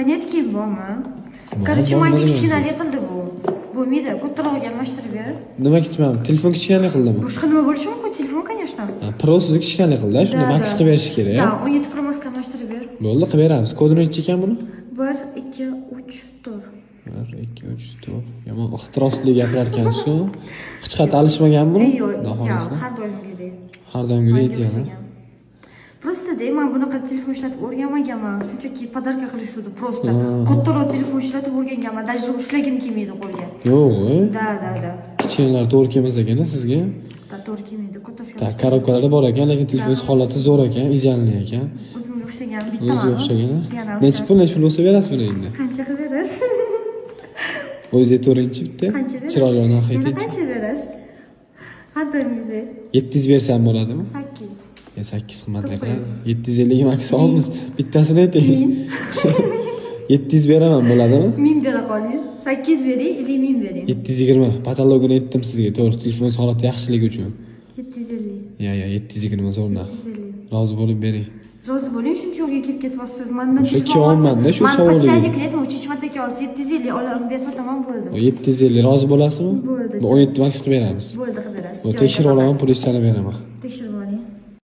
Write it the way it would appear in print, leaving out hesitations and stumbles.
Понятки bormi? Bor, Короче, bor, manga nima kichkinalik qildi bu. Bo'lmaydi, kattarog'iga almashtirib ber. Nima kichman? Telefon kichkinalik qildimi? Boshqa nima bo'lishi mumkin? Telefon, конечно. Ha, Pro sizni kichkinalik qildi, shunda Да, Max да. qilib berish kerak. Да, 17 Pro Maxga almashtirib ber. Bo'ldi, qilib beramiz. Kodi nechi ekan buni? 1, 2, 3, 4. 1, 2, 3, 4. Yomon ehtirosli gapirar ekansiz. Hech qayerda alishmagan buni? Yo'q, Xudo xohlasa. har doimgidek. Har doimgidek Manga aytyapman. o'xshagan. Просто de, man bunaqa telefon ishlatib o'rganmaganman. Shunchaki подарка qilishuvdi просто. Kattaroq telefon ishlatib o'rganganman. Даже ushlagim kelmaydi qo'lga. Yo'q, e? Да. Kichkinalar to'g'ri kelmas ekan sizga. Да, to'g'ri kelmaydi. Kattasiga. Так, коробка larda bor ekan, lekin telefoningiz holati zo'r ekan, идеальный ekan. O'zimga o'xshagan bitta. O'ziga o'xshagan. Yana Nechi pul, nechi pul bo'lsa berasiz buni endi? Qancha qilib berasiz? O'zingiz aytaveringchi bitta. Qancha berasiz? Chiroyli narx Yana aytingchi. qancha berasiz? Har doimgidek. 700 bersam bo'ladimi? 800. Ya, 8 qimmatli 900. qiladi. 750 max olamiz. Bittasini ayting. 1000. 700 beraman, bo'ladimi? 1000 bera qolingiz. 800 bering или 1000 bering. 720. Потолок ini aytdim sizga, to'g'ri, telefoningiz holati yaxshiligi uchun. 750. Ya, 720 zo'r narx. 750. Rozi bo'lib bering. Rozi bo'ling, shuncha yo'lga kelib ketyapsiz. Mandan O'sha telefon kelyapman-da, olsiz. shu Man savolga. постоянно клиент man uchinchi marta kelyapsiz. 750 olaman, bersa tamom, bo'ldi. 750 rozi bo'lasizmi? Bo'ldi. Bu 17 max qilib beramiz. Bo'ldi, qilib berasiz. Bu tekshirib olaman, pul sanab beraman.